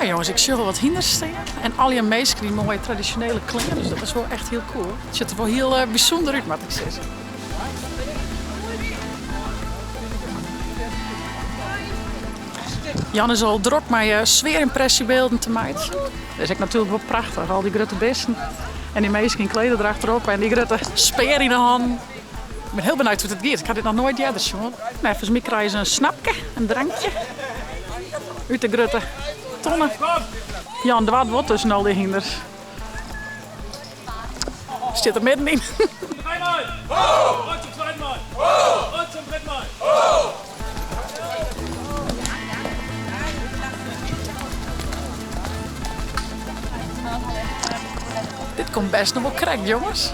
No jonges, ik sjoch al wat hynders stean en allegear minsken yn moaie tradisjonele klean, dus dat is wol echt hiel cool. It sjocht der wol hiel bysûnder út, moat ik sizze. Jan is al drok mei sfearympresjebylden te meitsjen. Dat is ek natuerlik wol prachtich, al dy grutte bisten en dy minsken yn klederdracht derop en dy grutte spear yn 'e hannen. Ik bin hiel benijd hoe't it giet. Ik ha dit noch noait earder sjoen. Neffens my krije se in snapke, in drankje, út de grutte tonne. Jan doart wol tusken al dy hynders. Stiet der middenyn. Dit komt bêst noch wol krekt, jonges.